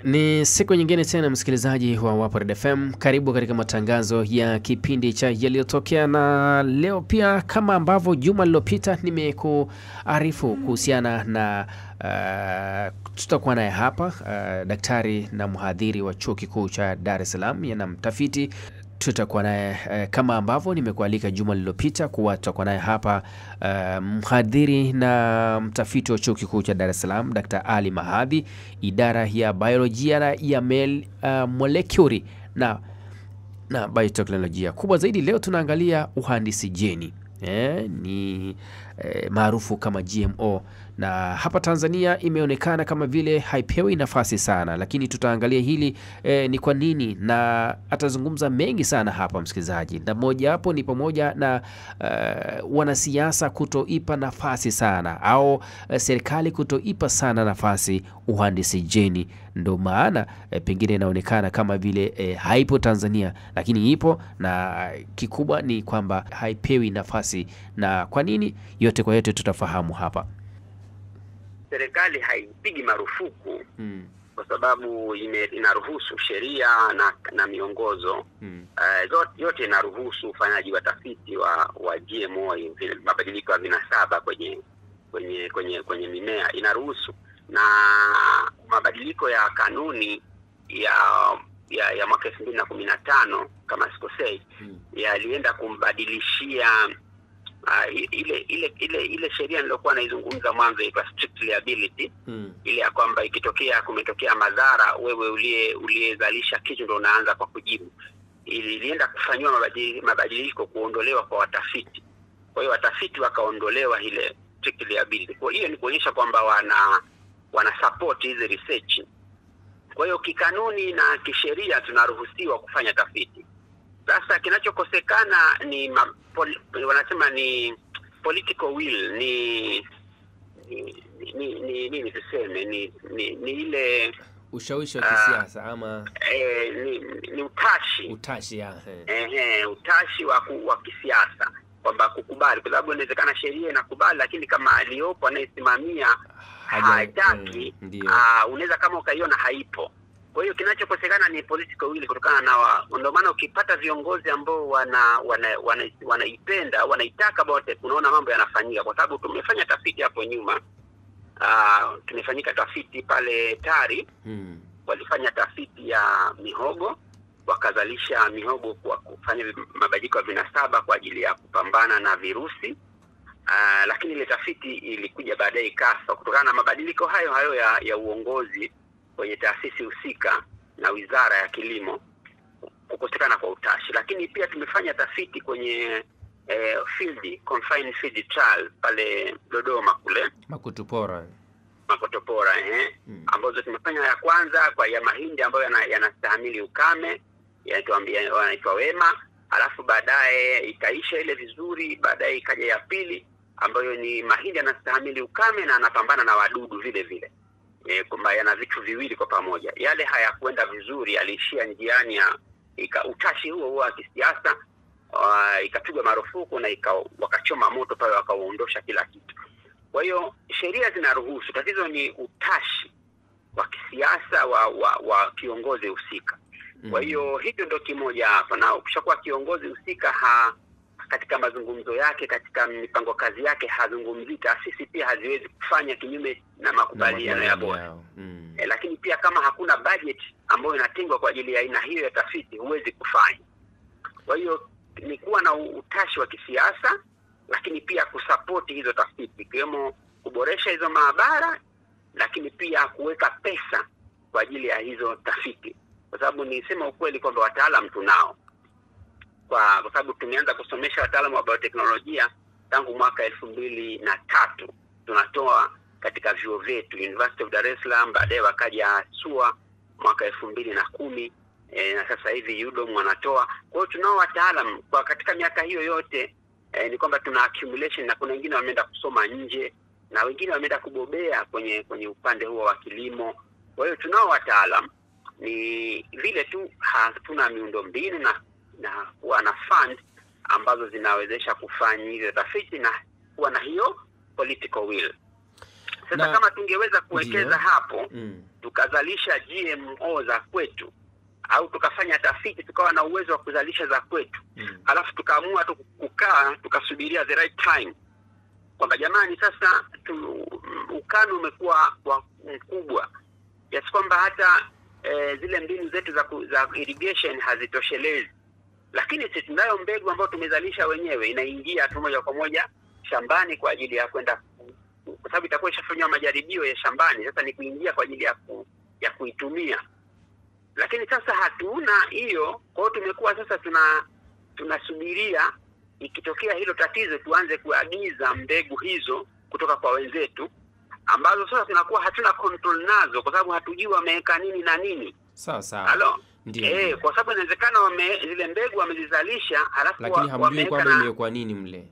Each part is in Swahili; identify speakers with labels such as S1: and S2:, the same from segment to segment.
S1: Ni siku nyingine tena, msikilizaji wa Wapo Red FM, karibu katika matangazo ya kipindi cha Yaliyotokea. Na leo pia kama ambavyo juma lililopita nimekuarifu kuhusiana na tutakuwa naye hapa daktari na mhadhiri wa Chuo Kikuu cha Dar es Salaam na mtafiti. Tutakuwa naye kama ambavyo nimekualika juma lililopita kuwa tutakuwa naye hapa mhadhiri na mtafiti wa Chuo Kikuu cha Dar es Salaam Dr. Ali Mahadhi, idara ya biolojia ya molekuli na bioteknolojia. Kubwa zaidi leo tunaangalia uhandisi jeni. Ni maarufu kama GMO, na hapa Tanzania imeonekana kama vile haipewi nafasi sana, lakini tutaangalia hili ni kwa nini, na atazungumza mengi sana hapa msikilizaji, na moja hapo ni pamoja na wanasiasa kutoipa nafasi sana au serikali kutoipa sana nafasi uhandisi jeni. Ndio maana pengine inaonekana kama vile haipo Tanzania, lakini ipo, na kikubwa ni kwamba haipewi nafasi. Na kwa nini? Yote kwa yote tutafahamu hapa.
S2: Serikali haipigi marufuku kwa sababu inaruhusu sheria na miongozo yote inaruhusu ufanyaji wa tafiti wa GMO, mabadiliko ya vinasaba kwenye mimea inaruhusu, na mabadiliko ya kanuni ya mwaka 2015 kama sikosei yalienda kumbadilishia ile sheria niliyokuwa naizungumza mwanzo, ilikuwa strict liability, ile ya kwamba ikitokea kumetokea madhara wewe uliyezalisha kitu ndio unaanza kwa kujibu. Ilienda kufanywa mabadiliko, kuondolewa kwa watafiti. Kwa hiyo watafiti wakaondolewa ile strict liability. Kwa hiyo ni kuonyesha kwamba wana support hizi research. Kwa hiyo kikanuni na kisheria tunaruhusiwa kufanya tafiti. Sasa kinachokosekana ni wanasema ni political will, ni tuseme ni ile
S1: ushawishi wa kisiasa ama
S2: ni utashi.
S1: Utashi ya.
S2: Utashi wa kisiasa kwamba kukubali, kwa sababu inawezekana sheria inakubali, lakini kama aliyopo anayesimamia hataki, unaweza kama ukaiona haipo. Kwa hiyo kinachokosekana ni political will, kutokana na ndio maana ukipata viongozi ambao wanaipenda, wanaitaka bote, unaona mambo yanafanyika. Kwa sababu tumefanya tafiti hapo nyuma. Tumefanyika tafiti pale TARI. Walifanya tafiti ya mihogo, wakazalisha mihogo kwa kufanya mabadiliko ya vinasaba kwa ajili ya kupambana na virusi. Lakini ile tafiti ilikuja baadaye ikafa kutokana na mabadiliko hayo ya uongozi kwenye taasisi husika na Wizara ya Kilimo, kukosekana kwa utashi. Lakini pia tumefanya tafiti kwenye field, confined field trial pale Dodoma kule
S1: Makutupora,
S2: ambazo tumefanya ya kwanza kwa ya mahindi ambayo yanastahimili ukame, yanaitwa Wema, alafu baadaye ikaisha ile vizuri, baadaye ikaja ya pili ambayo ni mahindi yanastahimili ukame na anapambana na wadudu vile vile. Kwamba yana vitu viwili kwa pamoja. Yale hayakwenda vizuri, yaliishia njiani ya utashi huo wa kisiasa, ikapigwa marufuku na wakachoma moto pale, wakaondosha kila kitu. Kwa hiyo sheria zinaruhusu, tatizo ni utashi wa kisiasa wa kiongozi husika. Kwa hiyo hicho ndio kimoja hapa, na ukishakuwa kiongozi husika katika mazungumzo yake, katika mipango kazi yake hazungumzii, taasisi pia haziwezi kufanya kinyume na makubaliano ya bodi. Lakini pia kama hakuna budget ambayo inatengwa kwa ajili ya aina hiyo ya tafiti, huwezi kufanya. Kwa hiyo ni kuwa na utashi wa kisiasa, lakini pia kusupport hizo tafiti, ikiwemo kuboresha hizo maabara, lakini pia kuweka pesa kwa ajili ya hizo tafiti. Kwa sababu nisema ukweli kwamba wataalamu tunao. Kwa sababu tumeanza kusomesha wataalamu wa bioteknolojia tangu mwaka 2003, tunatoa katika vyuo vyetu University of Dar es Salaam, baadaye wakaja SUA mwaka 2010, na sasa hivi UDOM wanatoa. Kwa hiyo tunao wataalamu kwa katika miaka hiyo yote. Ni kwamba tuna accumulation, na kuna wengine wameenda kusoma nje na wengine wameenda kubobea kwenye upande huo wa kilimo. Kwa hiyo tunao wataalamu, ni vile tu hatuna miundombinu na kuwa na fund ambazo zinawezesha kufanya hizo tafiti na kuwa na hiyo political will. Sasa kama tungeweza kuwekeza hapo, tukazalisha GMO za kwetu, au tukafanya tafiti tukawa na uwezo wa kuzalisha za kwetu, alafu tukaamua tu kukaa tukasubiria the right time kwamba jamani, sasa ukame umekuwa mkubwa kiasi kwamba hata zile mbinu zetu za irrigation hazitoshelezi, lakini sisi tunayo mbegu ambayo tumezalisha wenyewe, inaingia tu moja kwa moja shambani kwa ajili ya kwenda, kwa sababu itakuwa ishafanywa majaribio ya shambani, sasa ni kuingia kwa ajili ya kuitumia. Lakini sasa hatuna hiyo, kwa hiyo tumekuwa sasa tunasubiria ikitokea hilo tatizo tuanze kuagiza mbegu hizo kutoka kwa wenzetu, ambazo sasa tunakuwa hatuna control nazo kwa sababu hatujui wameweka nini na nini.
S1: Sawa sawa.
S2: Ndio. Kwa sababu inawezekana zile mbegu wamezizalisha, halafu
S1: lakini hamjui kwamba imewekwa nini mle.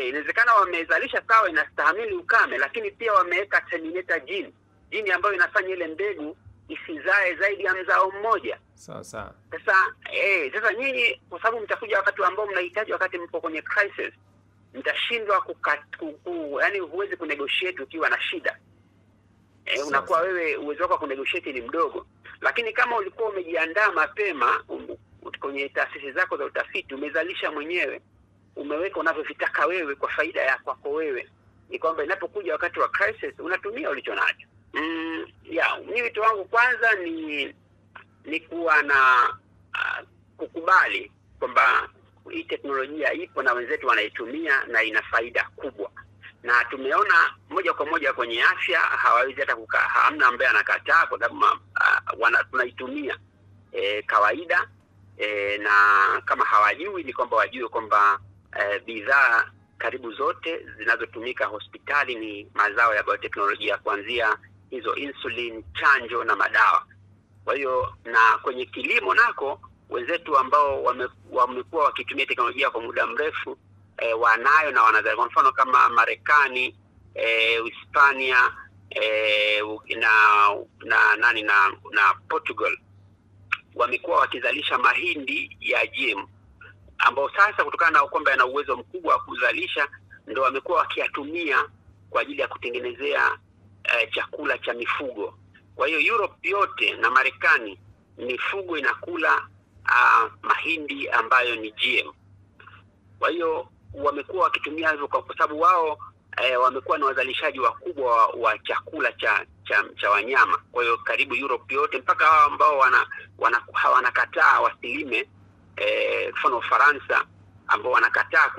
S2: Inawezekana wamezalisha, sawa, inastahimili ukame, lakini pia wameweka terminator gene, gene ambayo inafanya ile mbegu isizae zaidi ya mzao mmoja.
S1: Sawa sawa.
S2: Sasa sasa nyinyi kwa sababu mtakuja wakati ambao mnahitaji, wakati mko kwenye crisis, mtashindwa yani huwezi kunegotiate ukiwa na shida. Unakuwa wewe uwezo wako wa kunegotiate ni mdogo. Lakini kama ulikuwa umejiandaa mapema kwenye taasisi zako za utafiti, umezalisha mwenyewe, umeweka unavyovitaka wewe kwa faida ya kwako wewe, ni kwamba inapokuja wakati wa crisis unatumia ulichonacho. Mimi wito wangu kwanza ni kuwa na kukubali kwamba hii teknolojia ipo na wenzetu wanaitumia na ina faida kubwa. Na tumeona moja kwa moja kwenye afya hawawezi hata kukaa, hamna ambaye anakataa kwa sababu tunaitumia kawaida. Na kama hawajui ni kwamba wajue kwamba bidhaa karibu zote zinazotumika hospitali ni mazao ya bioteknolojia, kuanzia hizo insulin, chanjo na madawa. Kwa hiyo na kwenye kilimo nako wenzetu ambao wamekuwa wakitumia teknolojia kwa muda mrefu wanayo na wanazalisha. Kwa mfano kama Marekani, Hispania, na Portugal wamekuwa wakizalisha mahindi ya GM, ambao sasa kutokana na kwamba yana uwezo mkubwa wa kuzalisha ndio wamekuwa wakiyatumia kwa ajili ya kutengenezea chakula cha mifugo. Kwa hiyo Europe yote na Marekani mifugo inakula mahindi ambayo ni GM. Kwa hiyo wamekuwa wakitumia hivyo kwa sababu wao wamekuwa ni wazalishaji wakubwa wa chakula cha wanyama. Kwa hiyo karibu Europe yote mpaka hao ambao wanakataa wasilime, mfano Ufaransa ambao wanakataa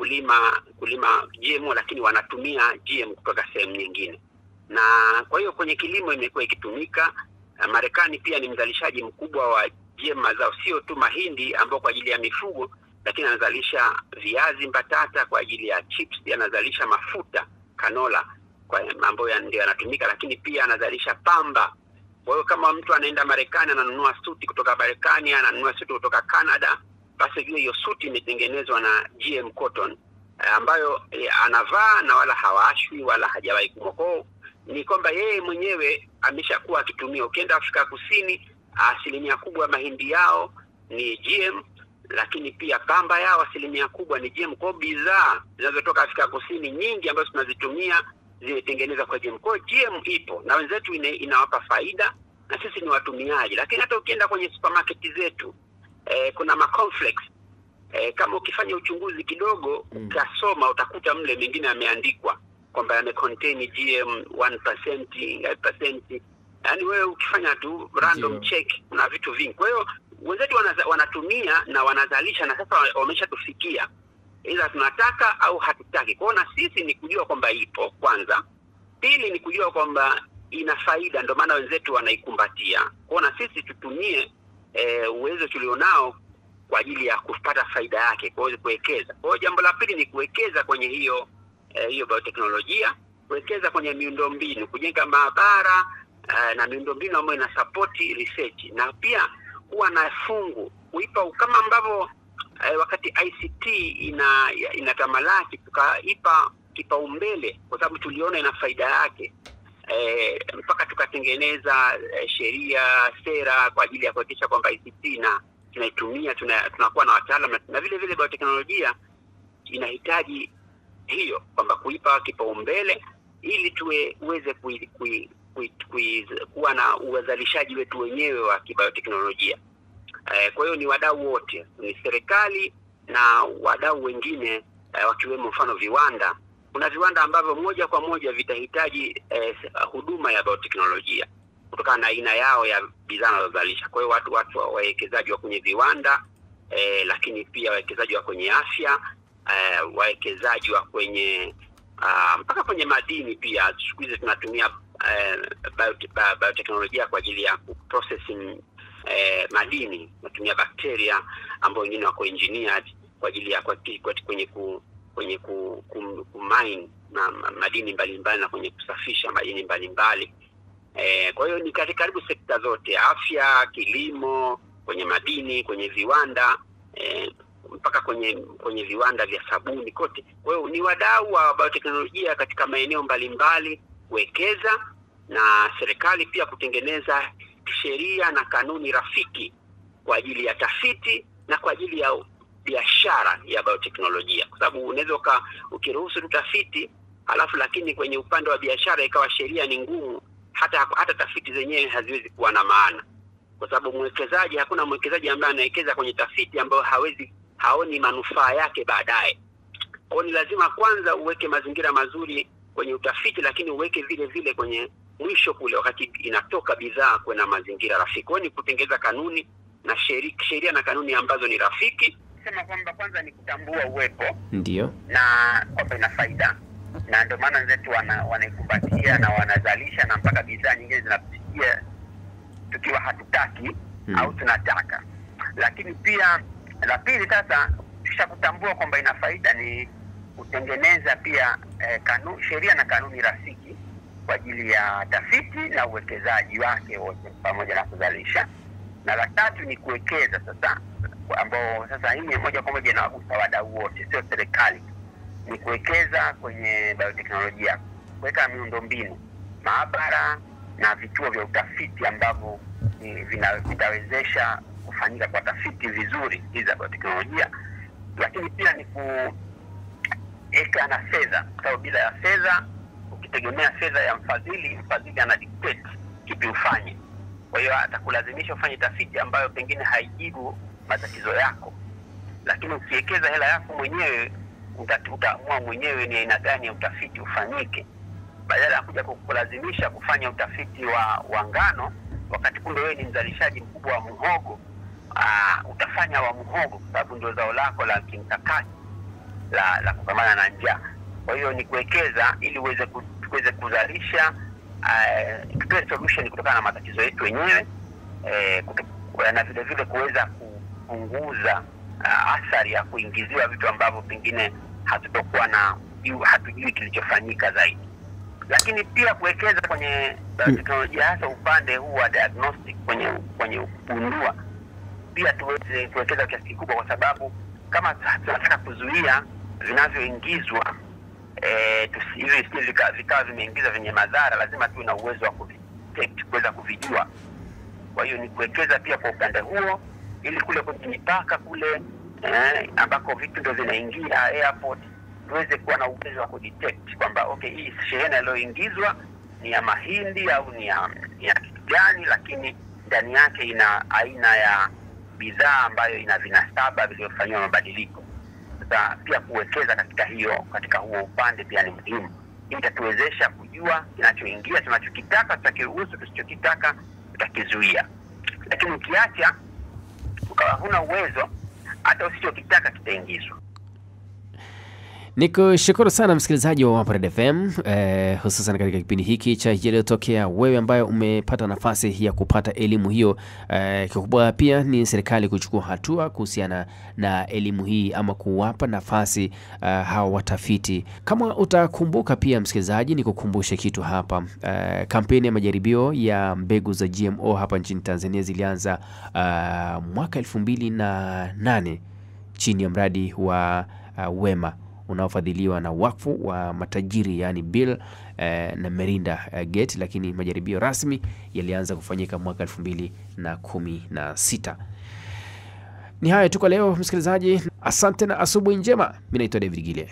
S2: kulima GMO, lakini wanatumia GM kutoka sehemu nyingine. Na kwa hiyo kwenye kilimo imekuwa ikitumika. Marekani pia ni mzalishaji mkubwa wa GM mazao, sio tu mahindi ambao kwa ajili ya mifugo, lakini anazalisha viazi mbatata kwa ajili ya chips, anazalisha mafuta canola kwa mambo ndio yanatumika, lakini pia anazalisha pamba. Kwa hiyo kama mtu anaenda Marekani ananunua suti kutoka Marekani, ananunua suti kutoka Canada, basi jua hiyo suti imetengenezwa na GM cotton ambayo anavaa na wala hawashwi wala hajawahi kumoko. Ni kwamba yeye mwenyewe ameshakuwa akitumia. Ukienda Afrika Kusini asilimia kubwa mahindi yao ni GM, lakini pia pamba yao asilimia kubwa ni GM. Kwa bidhaa zinazotoka Afrika Kusini nyingi ambazo tunazitumia zimetengenezwa kwa GM. Kwa GM ipo na wenzetu inawapa faida na sisi ni watumiaji. Lakini hata ukienda kwenye supermarket zetu kuna ma cornflakes. Kama ukifanya uchunguzi kidogo ukasoma utakuta mle mengine yameandikwa kwamba yame contain GM 1%, 8%. Yaani wewe ukifanya tu random check kuna vitu vingi. Kwa hiyo wenzetu wanatumia na wanazalisha na sasa wameshatufikia. Ila tunataka au hatutaki. Kwa hiyo na sisi ni kujua kwamba ipo kwanza. Pili ni kujua kwamba ina faida, ndio maana wenzetu wanaikumbatia. Kwa hiyo na sisi tutumie uwezo tulionao kwa ajili ya kupata faida yake, kwa hiyo kuwekeza. Kwa hiyo jambo la pili ni kuwekeza kwenye hiyo bioteknolojia, kuwekeza kwenye miundombinu, kujenga maabara na miundombinu ambayo ina support research, na pia kuwa na fungu kuipa kama ambavyo wakati ICT inatamalaki tukaipa kipaumbele kwa sababu tuliona ina faida yake, mpaka tukatengeneza sheria, sera kwa ajili ya kuhakikisha kwamba ICT na tunaitumia, tunakuwa na wataalamu, na vile vile bioteknolojia inahitaji hiyo kwamba kuipa kipaumbele ili tuweze kuwa na uzalishaji wetu wenyewe wa kibayoteknolojia. Kwa hiyo ni wadau wote, ni serikali na wadau wengine, wakiwemo mfano viwanda. Kuna viwanda ambavyo moja kwa moja vitahitaji huduma ya bioteknolojia kutokana na aina yao ya bidhaa wanazozalisha. Kwa hiyo watu wawekezaji wa kwenye viwanda, lakini pia wawekezaji wa kwenye afya, wawekezaji wa kwenye mpaka kwenye madini pia. Siku hizi tunatumia bioteknolojia kwa ajili ya processing madini. Tunatumia bakteria ambao wengine wako engineered kwa ajili ya kwenye kumine na madini mbalimbali na kwenye kusafisha madini mbalimbali. Kwa hiyo ni karibu sekta zote, afya, kilimo, kwenye madini, kwenye viwanda, mpaka kwenye viwanda vya sabuni kote. Kwa hiyo ni wadau wa bioteknolojia katika maeneo mbalimbali kuwekeza, na serikali pia kutengeneza sheria na kanuni rafiki kwa ajili ya tafiti na kwa ajili ya biashara ya bioteknolojia. Kwa sababu unaweza ukiruhusu tafiti halafu lakini kwenye upande wa biashara ikawa sheria ni ngumu, hata tafiti zenyewe haziwezi kuwa na maana. Kwa sababu mwekezaji, hakuna mwekezaji ambaye anawekeza kwenye tafiti ambayo haoni manufaa yake baadaye. Kwa hiyo ni lazima kwanza uweke mazingira mazuri kwenye utafiti, lakini uweke vile vile kwenye mwisho kule wakati inatoka bidhaa kuwe na mazingira rafiki. Kwa hiyo ni kutengeza kanuni na sheria na kanuni ambazo ni rafiki. Sema kwamba kwanza ni kutambua uwepo,
S1: ndio,
S2: na kwamba ina faida, na ndio maana wenzetu wanaikumbatia na wanazalisha, na mpaka bidhaa nyingine zinapitia tukiwa hatutaki au tunataka. Lakini pia la pili sasa, tukishakutambua kwamba ina faida, ni kutengeneza pia sheria na kanuni rafiki kwa ajili ya tafiti na uwekezaji wake wote pamoja na kuzalisha. Na la tatu ni kuwekeza sasa, ambao sasa hii moja kwa moja inawagusa wadau wote, sio serikali. Ni kuwekeza kwenye bioteknolojia, kuweka miundombinu, maabara na vituo vya utafiti ambavyo vitawezesha kufanyika kwa tafiti vizuri hizi za bioteknolojia. Lakini pia ni kuweka na fedha, kwa sababu bila ya fedha, ukitegemea fedha ya mfadhili, mfadhili ana dictate kipi ufanye. Kwa hiyo atakulazimisha ufanye tafiti ambayo pengine haijibu matatizo yako. Lakini ukiwekeza hela yako mwenyewe, utaamua mwenyewe ni aina gani ya utafiti ufanyike, badala ya kuja kukulazimisha kufanya utafiti wa ngano wakati kumbe wewe ni mzalishaji mkubwa wa muhogo. Utafanya wa muhogo kwa sababu ndio zao lako la kimkakati la kupambana na njaa. Kwa hiyo ni kuwekeza ili uweze kuzalisha tutoe solution kutokana na matatizo yetu wenyewe, na vile vile kuweza kupunguza athari ya kuingiziwa vitu ambavyo pengine hatutokuwa na hatujui kilichofanyika zaidi. Lakini pia kuwekeza kwenye teknolojia, hasa upande huu wa diagnostic, kwenye kugundua, pia tuweze kuwekeza kiasi kikubwa, kwa sababu kama tunataka kuzuia vinavyoingizwa, hivi vikawa vimeingizwa vyenye madhara, lazima tuwe na uwezo wa kuweza kuvijua. Kwa hiyo ni kuwekeza pia kwa upande huo, ili kule kwenye mipaka kule ambako vitu ndio vinaingia airport, tuweze kuwa na uwezo wa kudetect kwamba okay, hii shehena iliyoingizwa ni ya mahindi au ni ya kitu gani, lakini ndani yake ina aina ya bidhaa ambayo ina vinasaba vilivyofanywa mabadiliko. Sasa pia kuwekeza katika huo upande pia ni muhimu. Itatuwezesha kujua kinachoingia, tunachokitaka tutakiruhusu, tusichokitaka tutakizuia. Lakini ukiacha ukawa huna uwezo, hata usichokitaka kitaingizwa.
S1: Nikushukuru sana msikilizaji wa Wapo Red FM, hususan katika kipindi hiki cha Yaliyotokea, wewe ambaye umepata nafasi ya kupata elimu hiyo. Kikubwa pia ni serikali kuchukua hatua kuhusiana na elimu hii ama kuwapa nafasi hawa watafiti. Kama utakumbuka pia msikilizaji, nikukumbushe kitu hapa. Kampeni ya majaribio ya mbegu za GMO hapa nchini Tanzania zilianza mwaka 2008 chini ya mradi wa Wema unaofadhiliwa na wakfu wa matajiri, yani Bill na Melinda Gates, lakini majaribio rasmi yalianza kufanyika mwaka 2016. Ni hayo tu kwa leo msikilizaji. Asante na asubuhi njema. Mimi naitwa David Gile.